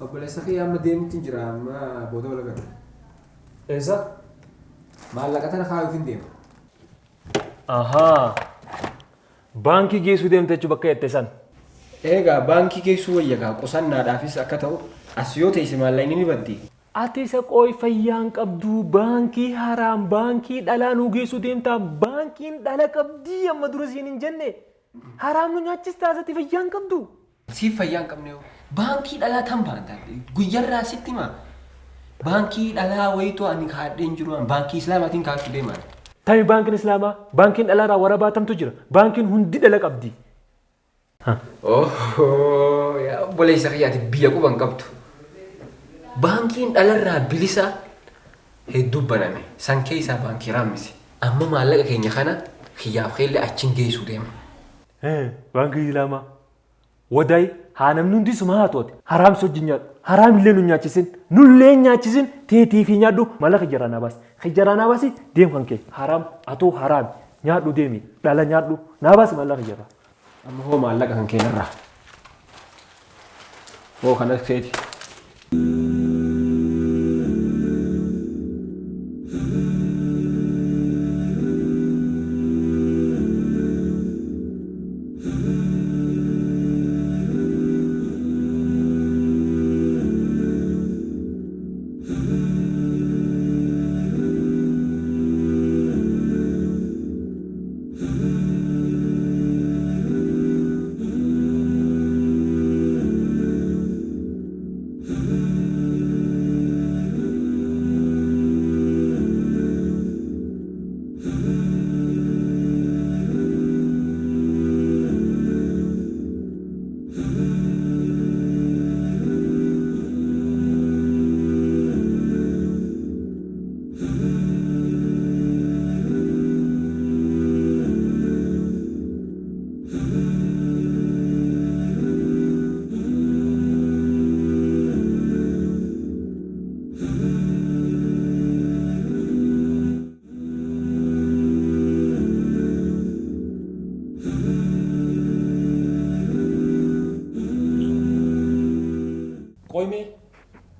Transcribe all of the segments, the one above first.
Obboleessa kiyya amma deemutti jira amma booda wal agarra. Eessa? Maallaqa tana kaayuuf hin deema. Ahaa. Baankii geessuu deemte jechuun bakka jette san. Eegaa baankii geessuu wayya gaa qusannaadhaafis akka ta'u as yoo teesse maallaqni ni baddi. Ati isa qooy fayyaan qabduu baankii haraam baankii dhalaa nuu geessuu deemtaa baankiin dhala qabdii amma dura siin hin jenne haraam nu nyaachistaa asatti fayyaan qabdu. Siif fayyaa hin qabne hoo. Baankii dhalaa tan baanta guyyarraa sitti himaa. Baankii dhalaa wayitu ani kaadhee hin jiru baankii islaamaatiin kaachuu deemaan. Tami baankiin islaamaa baankiin dhalaarraa warabaa tamtu jira baankiin hundi dhala qabdi. Ohoo yaa obboleessa kiyya ati biyya quba hin qabdu. Baankiin dhalarraa bilisa hedduu baname. San keessaa baankii raammisi. Amma maallaqa keenya kana kiyyaaf keellee achiin geessuu deema. Baankii islaamaa wadaay haa namni hundi suma haa to'ate haraam si wajjin nyaadhu haraam illee nu nyaachisin nullee hin nyaachisin teetii fi nyaadhu mala kijjaraa naa baasi kijjaraa naa baasi deem kan kee haraam atuu haraami nyaadhu deemi dhala nyaadhu naa baasi mala kijjaraa. Amma hoo maallaqa kan kee narraa. Hoo kanas keeti. Qoyme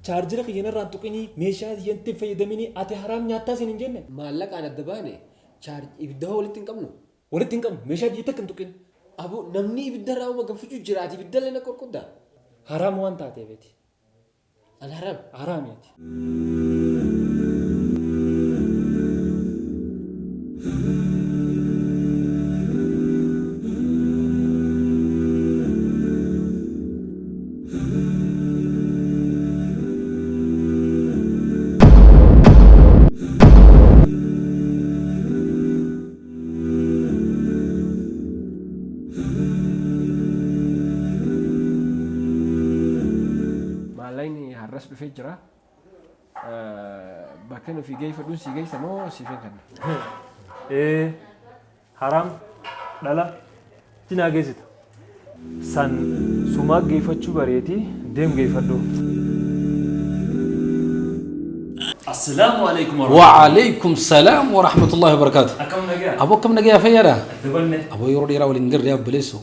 chaarjera kiyya narraa hin tuqinii meeshaa kiyyatti hin fayyadaminii ati haraam nyaattaa siin hin jenne. Maallaqaan adda baane chaarj ibidda hoo walitti hin qabnu. Walitti hin qabnu meeshaa kiyya takka hin tuqin. Aboo namni ibidda irraa uma gaffachuu jira ati ibidda illee na qorqoddaa. Haraam waan taateef ati. An haraam. Haraami ati. Maallaqni har'as dhufee jira. Bakka nufi geeffadhuun si geessa moo siif hin kenna? Ee haraam dhala cinaa geessita. San sumaa geeffachuu bareeti deem geeffadhu. Assalaamu alaikum وعليكم السلام ورحمة الله وبركاته. Akkam nagaa? أبو كم نجا فيرا؟ Dabanne. أبو يرو ديرا ولين يا بليسو.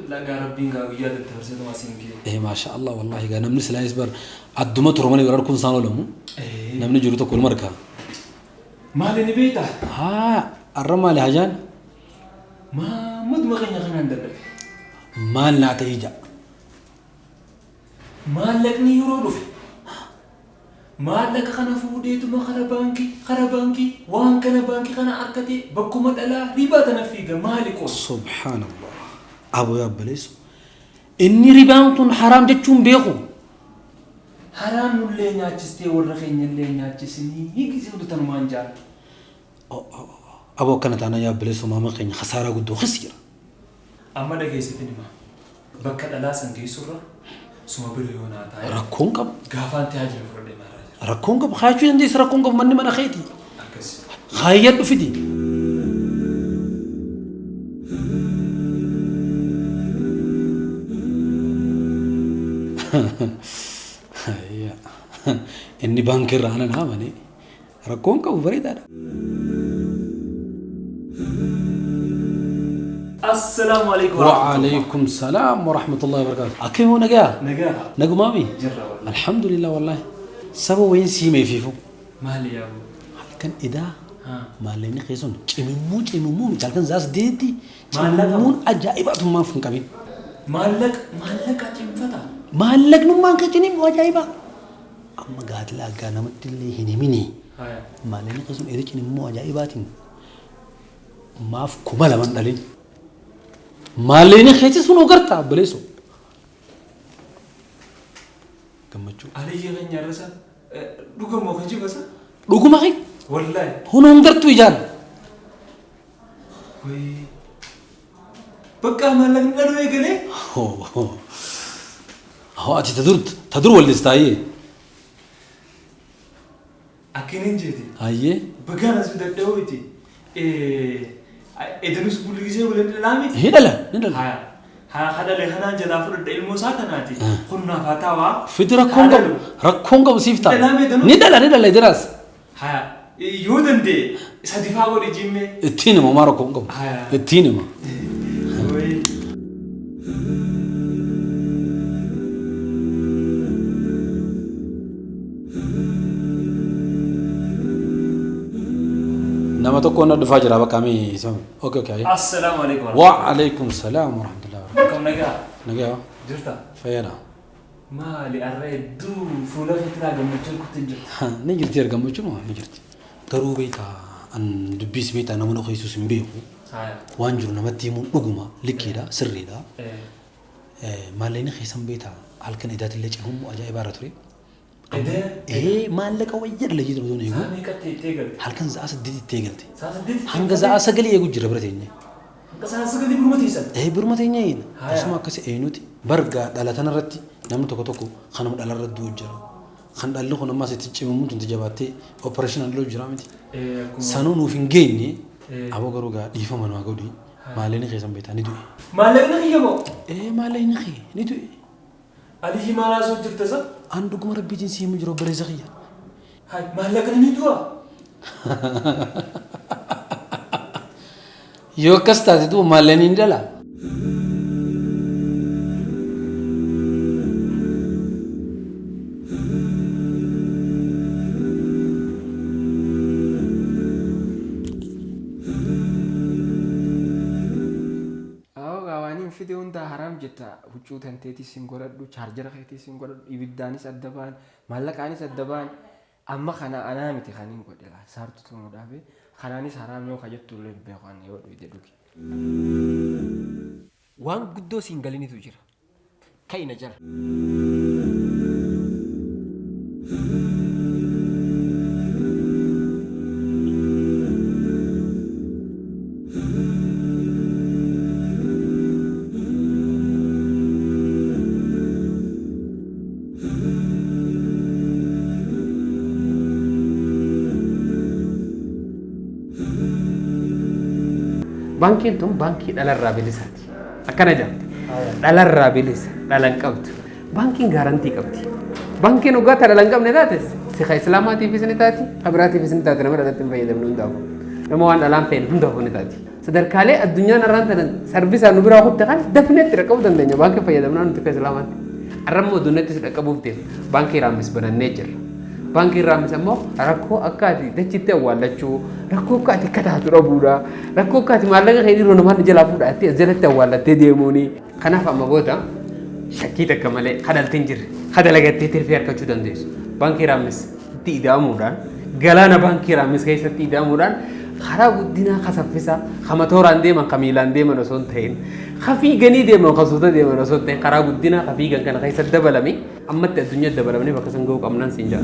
Alhamdulillah gaa rabbiin gaa guyyaa daddabarseetuma siin ga'e. إيه ما شاء الله والله قال نمني سلا يصبر عدمت روماني ورا كون سانو لمو. نمني جرو تقول مركا. Maali ni beektaa? ها الرمى لهجان Maammaduma keenya kanaan dadhabe. مال نعتيجا. Maallaqni yeroo dhufe maallaqa kana fuudheetuma kara baankii kara baankii waan kana baankii kana harkatee bakkuma dhalaa ribaa tana fiiga maali qoos. سبحان الله. أبو يا بليسو. إني ربان تون حرام جتشون بيخو. Haraam nullee nyaachistee warra keenyallee nyaachisinii gisee hundi tanumaan jaal. أبو كانت أنا يا بليسو ماما خين خسارة قدو خسيرة. Amma dhageessitin hima bakka dhalaa san geessurra suma bira yoo naa taa'e ركون قب gaafaan tajaajila fudhadhee maaraa jira. ركون قب خايشو عندي ركون قب مني من خيتي. Akkas. خايل فدي. Inni baankii irraa anan haamane rakkoon qabu bareedaadha. Assalaamu alaikum. وعليكم السلام ورحمة الله وبركاته. أكيد هو نجا. Nagaa. نجمامي. Jirra wallahi. الحمد لله والله. سبب وين سيمي فيفو. Maali yaaboo? Halkan idaa maallaqni keessun cimimmuu cimimmuu miti halkan zaas deetti Maallaqa cimimmuun ajaa'ibatummaan hin qabin. Maallaqa maallaqa cimfata. Maallaqnummaan kan cinimu ajaa'iba. Amma gaatila aggaa namatti illee hin himini. Haya. Maallaqni keessun eda cinimmuu ajaa'ibaatiin maaf 2000 dhalin. Maallaqni keessi sun ogarta obboleessoo. Gammachuu. Aliyyi keenya irra dhugamoo kan jibasa? Dhuguma kee Wallahi. hunuun gartuu ijaan. Wayii. Bakka maallaqni dhaluu eegalee? Hoo ati ta dur ta dur wallistaayee. Akkana hin jeeti. Hayyee. Bagaan as bitadhee Edanus bulli gisee waliin dhalaa miti. Ni dhala ni dhala. Haya. Haa kadhale kanaan jalaa fudhadha ilmoo isaa kanaati. Kunnaaf haa taawaa. Fidi rakkoon qabu rakkoon qabu siif ta'a. Dhalaa meedanuu? Ni dhala ni dhala idiraas. Haya. Yoo danda'e sadifaa godhe jimmee. Ittiin hima maa rakkoon qabu. Haya. Ittiin hima. Wayii. Nama tokko na dhufaa jira bakka mi isama. Okay okay. Assalaamu alaikum. Wa alaikum salaam wa rahmatullahi wa Akkam nagaa? barakatuh. Nagaa Jirta? fayyaadha. Maali arra hedduu fuula keetirraa gammachuun kutti hin jirtu. Ni jirti gammachuun ni jirti. Garuu beektaa an dubbiis beektaa nama na keessus hin beeku. Haya. Waan jiru namatti himuun dhuguma likkiidha sirriidha. Maallaqni keessan beektaa halkan idaatillee cimummoo ajaa'ibaa irra ture. Edee? Ee maallaqa wayya dhala jiru osoo eegu Saa meeqatti itti eegalte? halkan sa'a 8 itti eegalte. Saa 8? Hanga sa'a 9 eegu jira bira teenye. Hanga sa'a 9 biruma teessan? Ee biruma teenye eegna. Haya. Akkasuma akkas eenyuti bargaa dhalatan irratti namni tokko tokko kanuma dhalarra du'u jira. Kan dhalli kun ammas itti cimammuun tun jabaattee opereeshinaan dhaluu jira miti. Sanuu nuuf hin geenye aboo garuu gaa dhiifama nu haa godhi maallaqni keessan beektaa ni du'e. Maallaqni kiyya moo? Ee maallaqni kee ni du'e. Aliyyi maal haasoo jirta isa? An dhuguma rabbiitiin si himu jiru obboleessa kiyya. Hai maallaqni ni du'a? Yoo akkas taate du'u maallaqni ni dhala. Awoo fide hunda haram jetta huccuu tanteetis hin godhadhu chaarjara keetiis hin godhadhu ibiddaanis adda ba'an maallaqaanis adda ba'an amma kana anaa miti kan hin godhe saartu tumuu dhaabe kanaanis haraam yoo ka jettu illee hin beeku ani yoo dhuyde dhugi. Waan guddoo siin galinitu jira. Ka'ina jala. Baankiin tun baankii dhalarraa bilisaati. Akkana jedhamti. Dhalarraa bilisa, dhala hin qabdu. Baankiin gaarantii qabdi. Baankiin dhugaa dhala hin qabne taates siqa islaamaatiifis ni taati, kabiraatiifis ni taati nama dhalatti hin fayyadamne hundaafuu. Nama waan dhalaan feene hundaafuu ni taati. Sadarkaalee addunyaan har'aan tana sarvisaan nu biraa kutte kan dafnee itti dhaqqabuu dandeenya baankii fayyadamnaa nuti akka islaamaatti. Har'a immoo addunyaattis dhaqqabuuf deema. Baankii raammis banannee jirra. Baankiin raamis ammoo rakkoo akka ati dachitti awwaallachuu, rakkoo akka ati kataatu dhabuudha, rakkoo akka ati maallaqa kee dhiiroo namaan jalaa fuudhattee as jalatti awwaallattee deemuuni. Kanaaf amma booda shakkii takka malee kadhaltee hin jirre, kadalagattee tirfii argachuu dandeessu. Baankii raamis itti ida'amuudhaan, galaana baankii raamis keessatti ida'amuudhaan karaa guddinaa ka saffisaa, ka matooraan deeman, ka miilaan deeman osoo hin ta'in, ka fiiganii deeman, ka suuta deeman osoo hin ta'in, karaa guddinaa ka fiigan kana keessatti dabalame ammatti addunyaa dabalamnee bakka san ga'uu qabnaan siin jedha.